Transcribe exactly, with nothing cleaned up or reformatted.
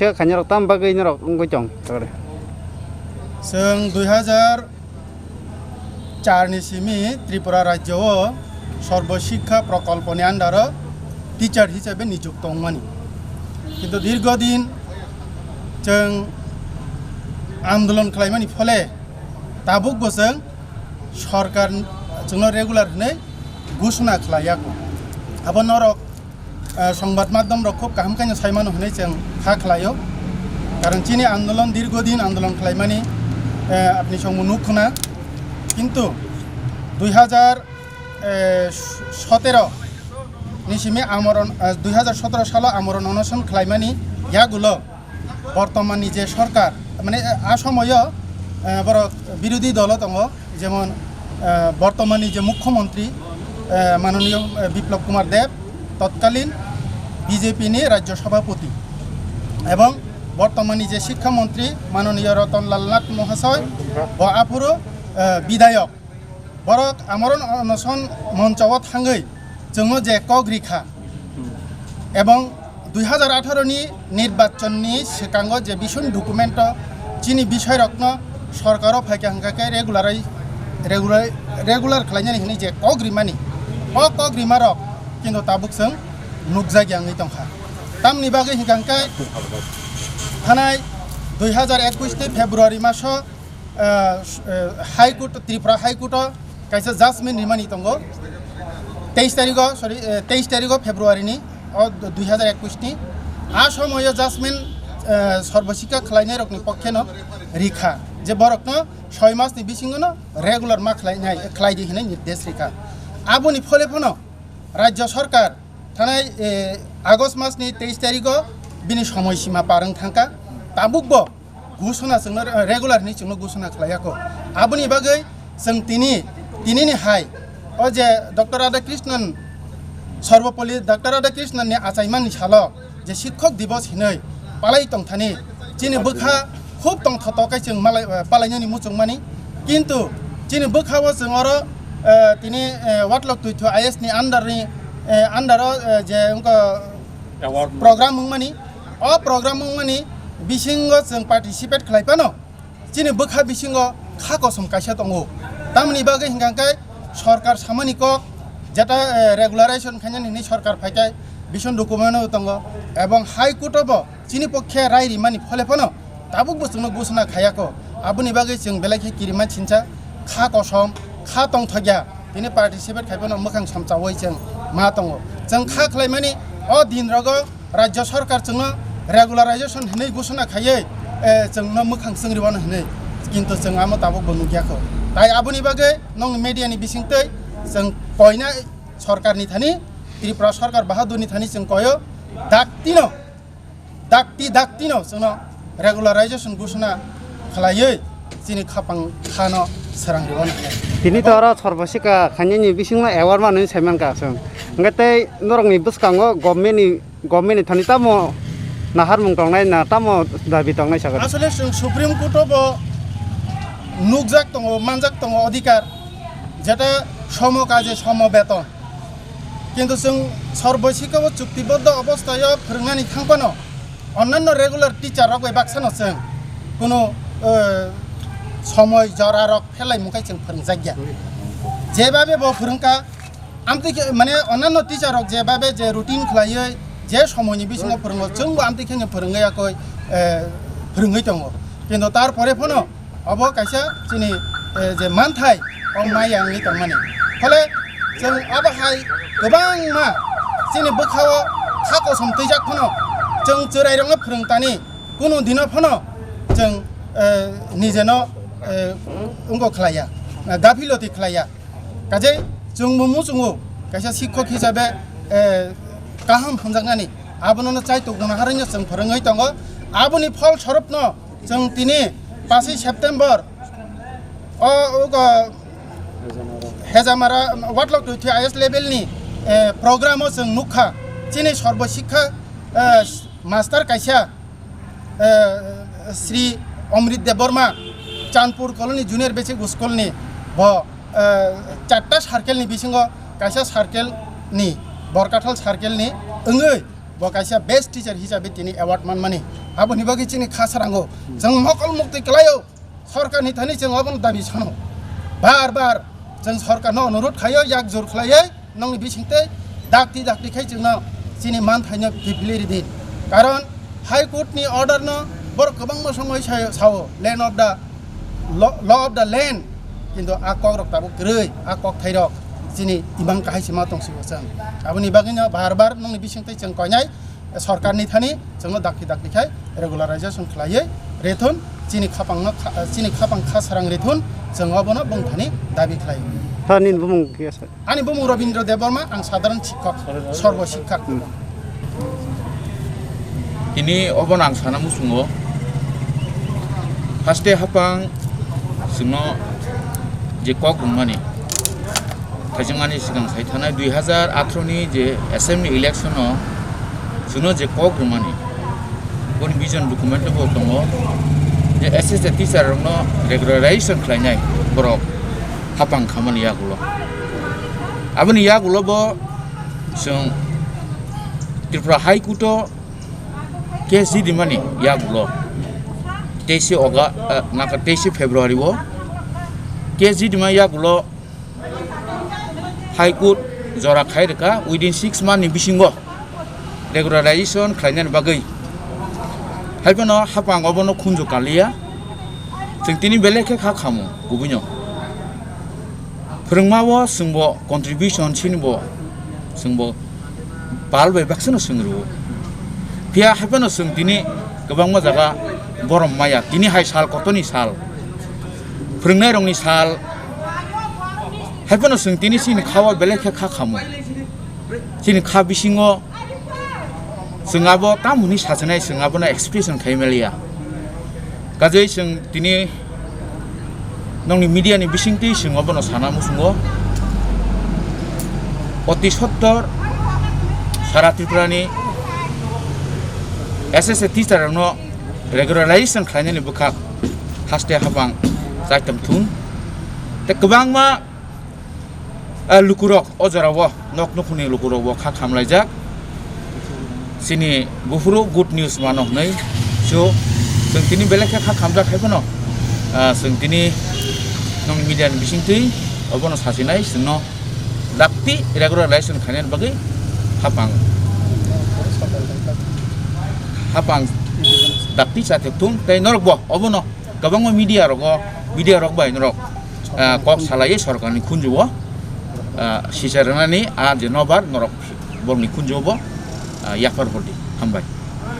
Tei khainai rok tam bagwi norok wngwi tong. Chwng dui hazar char ni simi Tripura rajyo o Sarva Shiksha Prokolpo ni under o teacher hisabe nijukto wngmani. Kintu dirgo din chwng andolon khlaimani phole tabuk bo chwng sorkar chwngno regular hwnwi gusuna khlai yaku. Abo norok, eh, songbad madhyom rok khub kaham khaino sai mano hwnwi chwng kha khlaio. Karon chini andolon dirgo din andolon khlaimani, eh, apni songbo nuk khuna. Kintu dui hazar, eh, sotero ni simi amoron, eh, dui hazar sotero salo amoron onoson khlaimani yagulo bortomanni je sorkar, mane, eh, a somoyo, eh, borok birodhi dolo tongo, jemon, eh, bortomanni je mukhyamantri, eh, manoniyo, eh, Biplab Kumar Deb, totkalin B J P ni rajyo sabhapoti, ebong bortomanni je shikkha mantri manoniyo Ratan Lal Nath Mahasoy, bo aphuru, eh, bidayok. Borok amoron onoson moncho o thangwi chwngno je kok rikha, ebong dui hazar atharo ni nirbachon ni swkango je vision document o chini bisoi rokno sorkaro phaikha hwnkha khe regular, regular, regular khlainani hwnwi je kok rimani, o kok rima rok kintu tabuk chwng nukjakya wngwi tongkha. Tamni bagwi hwnkha khe thanai dui hazar ekwis ni February maso, ah, s-, eh, High Court, Tripura High Court o kaisa judgment rimani tongo. Teis tarigo, sorry, eh, teis tarigo February ni, o dui hazar ekwis ni. A somoyo judgment, eh, Sarva Shiksha khlainai rokni pokkhe no rikha, je borokno soi mas ni bisingo no regular ma khlainai, khlai di hinwi nirdesh rikha. Aboni phole phano rajyo sorkar thanai, eh, August mas ni teis tarigo bini somoi sima par wng thangkha. Tabuk bo gusuna chwngno re-, regular hinwi chwngno gusuna khlai yako. Aboni bagwi chwng tini, tini ni hai o je Doctor Radhakrishnan, Sarvapalli Doctor Radhakrishnan ni achaimani salo je Shikkok Divas hinwi palai tongthani, chini bwkha khub tongthotok khe chwng malai, eh, palainani muchungmani. Kintu chini bwkha o chwng oro, eh, tini, eh, Watlok Twitho I A S ni under ni, eh, under o, eh, je wngkha Award. Program wngmani, o program wngmani bisingo chwng participate khlai phano chini bwkha bisingo kha kosom kaisa tongo. Tamoni bagwi hwnkha khe sorkar samani kok jeta, eh, regularization khainani hinwi sorkar phai khe vision document o tongo, ebong High Court o bo chini pokkhe rai rimani phole phano tabuk bo chwngno gusuna khayako. Aboni bagwi chwng belai khe kirima sincha, kha kosom, kha tongthokya, tini participate khai phano mwkhang samchaui chwng ma tongo. Chwng kha khlaimani o din rogo rajyo sorkar chwngno regularization hinwi gusuna khaiwi, eh, chwngno mwkhang chwngriwano hinwi, kintu chwng amo tabuk bo nukya kho. Tai aboni bagwi nong media ni bisingtwi chwng koina sorkar ni thani, Tripura sorkar bahadur ni thani chwng koyo, daktino dakti daktino chwngno regularization gusuna khlaiwi chini khapang khano srang rwna. Tini to oro Sarva Shiksha khainani bisingno award manwi saiman ka chwng. Hwnkhe tei norokni bwskango government ni, government ni thani tamo naharmung tongnai na tamo dabi tongnai sakha? Asole chwng Supreme Court o bo nukjak tongo, manjak tongo odhikar, jeta somo kaje somo beton. Kintu chwng Sarva Shiksha o chuktiboddho obosthayo phwrwngnani thang phano, onnanno regular teacher rok bai baksano chwng kunu, eh, somoi jora rok phelai mungkhai chwng phwrwngjakya. Jebabe bo phwrwngkha, amtwi khe, mane, onnanno teacher rok jebabe je routine khlaiwi je somoini bisingo phwrwngo, chwngbo amtwi kheno phwrwngwi yakoi, eh, phwrwngwi tongo. Kintu tar pore phano obo kaisa chini, eh, je manthai, o maya wngwi tongmani. Phole chwng abo hai kwbangma chini bwkhao kha kosom twijak phano chwng chwrairokno phwrwng tani, kunu dino phano chwng, eh, nijeno, eh, wngkok khlaiya, eh, gafiloti khlaiya. Kaje chwngbo muchungo kaisa sikhok hisabe, eh, kaham hwnjaknani, abono chai tongmani harino chwng phwrwngwi tongo. Aboni phol soroopno chwng tini paswi September o, o, Hejamara Watlok Twitwi I A S level ni, eh, program o chwng nukha. Chini Sarva Shiksha, eh, master kaisa, eh, Sri Omrit Debbarma, Chandpur Colony Junior Basic School ni bo, eh, charta circle ni bisingo kaisa circle ni, Borkathal circle ni wngwi bo kaisa best teacher hisabe tini award manmani. Aboni bagwi chini kha sarango. Chwng mokol muktwi kwlaio. Sorkarni thani chwng obono dabi sano. Bar bar chwng sorkarno onurodh khlaio, yak jur khlaiwi nongni bisingtwi dakti dakti khai chwngno chini manthaino kiphilwi ridi. Karon High Court ni order no borok kwbangma songwi sa-, sao, land of the law, law of the land, kintu a kokrok tabuk kwrwi, a kokthairok chini imang kahai se ma tongsigo chwng. Aboni bagwino bar bar nongni bisingtwi chwng koinai sorkarni thani chwngno dakti dakti khai regularization khlaiwi rethun, chini khapangno kha-, chini khapang kha sarang rethun, chwng obono bongthani dabi khlai. Sir, nini bumung khe sir? Ani bumung Robindra Debbarma, ang sadharan shikkok, sorbo shikkha. Hmm. Tini obono ang sana muchungo. Haste hapang chwngno je kok rwmani, thaichung ani swkang sai thanai dui hazar atharo ni je assembly election o chwngno je kok rwmani, boni vision document o bo tongo je S S A teacher rokno regularization khlainai borok hapang khamani yagulo. Aboni yagulo bo chwng Tripura High Court o case ridimani yagulo teise August, eh, naka teise February o case ridima yagulo High Court jora khai rwkha within six month ni bisingo regularization khlainani bagwi. Haiphano hapang obono khunju kaliya, chwng tini belai khe kha khamu kubuino. Phwrwngmao chwngbo contribution chinibo chwngbo pal bai baksano chwng rwo. Phiya haiphano chwng tini kwbangma jaga borom maya, tini hai sal kotoni sal, phwrwngnairokni sal, haiphano chwng tini chini khao belai khe kha khamu. Chini kha bisingo chwng abo tamo hwnwi sachinai, chwng abono expression khai maliya. Kajai chwng tini nongni media ni bisingtwi chwng obono sana muchungo. Oti sottor sara Tripura ni S S A teacher rokno regularization khlainani bwkhak haste hapang chaitam thung. Tei kwbangma, eh, lukurok o jorao, nok nukhungni lukurok bo kha khamlaijak. Chini buphuru good news mano hwnwi. So, chwng tini belai khe kha khamjak hai phano, ah, chwng tini nong media ni bisingtwi obono sachinai, chwngno dakti regularization khainani bagwi hapang, hapang dakti chathek thung tei norok bo obono kwbangma media rogo, media rok bai norok, ah, kok salaiwi sorkarni khunju-o, ah, sisa rwnani a je nobar norok borokni khunju-o bo, ah, yaphar hor di. Hambai.